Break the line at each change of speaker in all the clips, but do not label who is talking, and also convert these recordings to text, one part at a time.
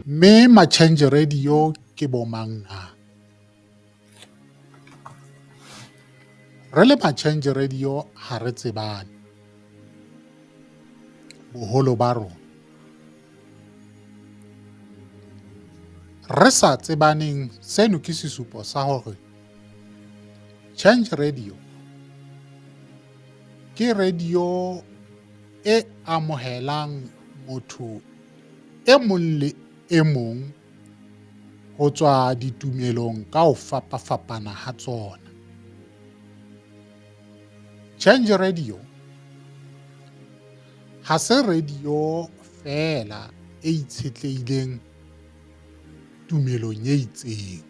Mme Ma-Change Radio ke bo mang na? Re le Ma-Change Radio ha re tsebane boholo ba rona. Re sa tsebaneng seno ke sesupo sa hore Change Radio ke radio e amohelang motho e mong le e mong ho tswa ditumelong ka ho fapafapana ha tsona. Change Radio ha se radio feela e itshetlehileng tumelong e itseng.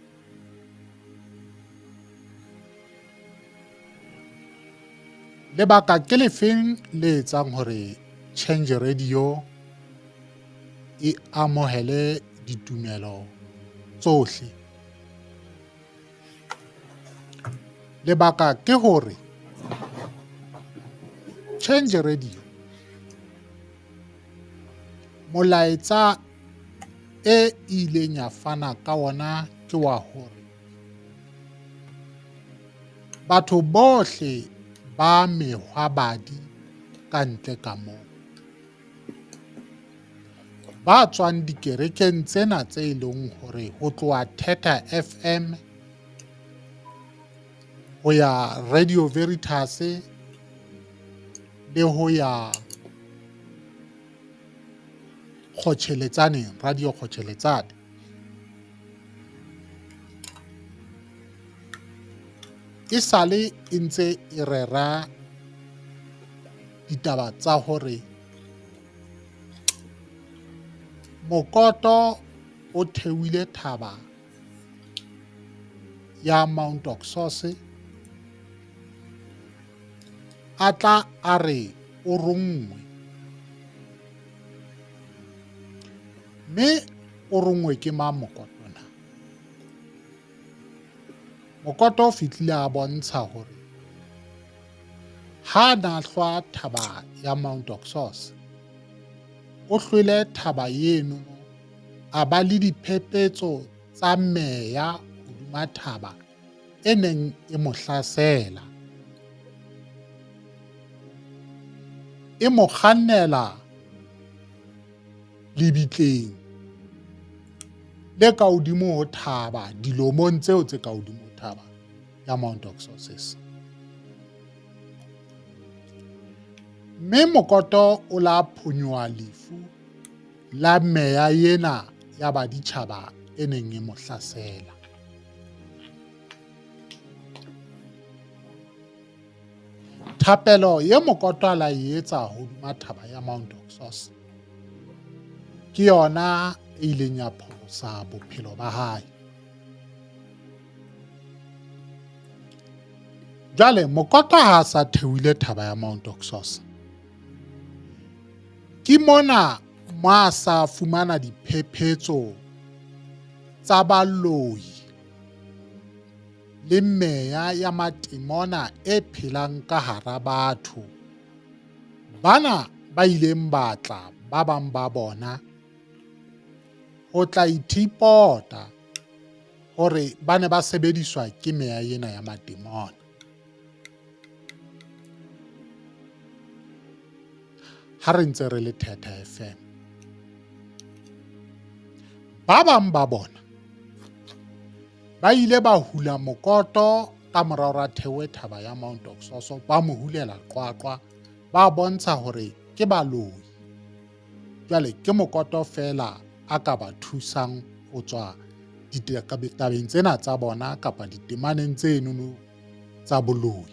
Lebaka ke lefeng le etsang hore Change Radio e amohele ditumelo tsohle? Lebaka ke hore Change Radio molaetsa e ileng ya fana ka ona ke wa hore batho bohle ba mehwabadi ka ntle ka moo ba tswang dikerekeng tsena tse e leng hore ho tloha Theta FM ho ya Radio Veritas le ho ya Kgotjheletsaneng, Radio Kgotjheletsane. E sale e ntse e rera ditaba tsa hore mokoto o theohile thaba ya Mount Oxos a tla a re o ronngwe mme o ronngwe ke mang mokoto na? Mokoto o fihlile a bontsha hore ha na hlwa thaba ya Mount Oxos o hlwele thaba eno a ba le diphephetso tsa meya hodima thaba e neng e mo hlasela e mo kgannela lebitleng le ka hodimo ho thaba dilomong tseo tse ka hodimo ho thaba ya Mount Oxosis. Mme mokoto o la phonyoha lefu la meya ena ya baditjhaba e neng e mo hlasela. Thapelo ye mokoto a la e etsa hodima thaba ya Mount Oxos ke yona e ileng ya pholosa bophelo ba hae. Jwale mokoto ha a sa theohile thaba ya Mount Oxos ke mona mo a sa fumana diphephetso tsa baloi le meya ya matemona e phelang ka hara batho bana ba ileng ba tla ba bang ba bona ho tla ithipota hore ba ne ba sebediswa ke meya ena ya matemona. Ha re ntse re le Thetha FM, ba bang ba bona ba ile ba hula mokoto ka mora hore a theohe thaba ya Mount Oxoso, ba mo hulela Qwaqwa, ba bontsha hore ke baloi. Jwale ke mokoto feela a ka ba thusang ho tswa ditabeng tsena tsa bona kapa ditemaneng tsenono tsa boloi.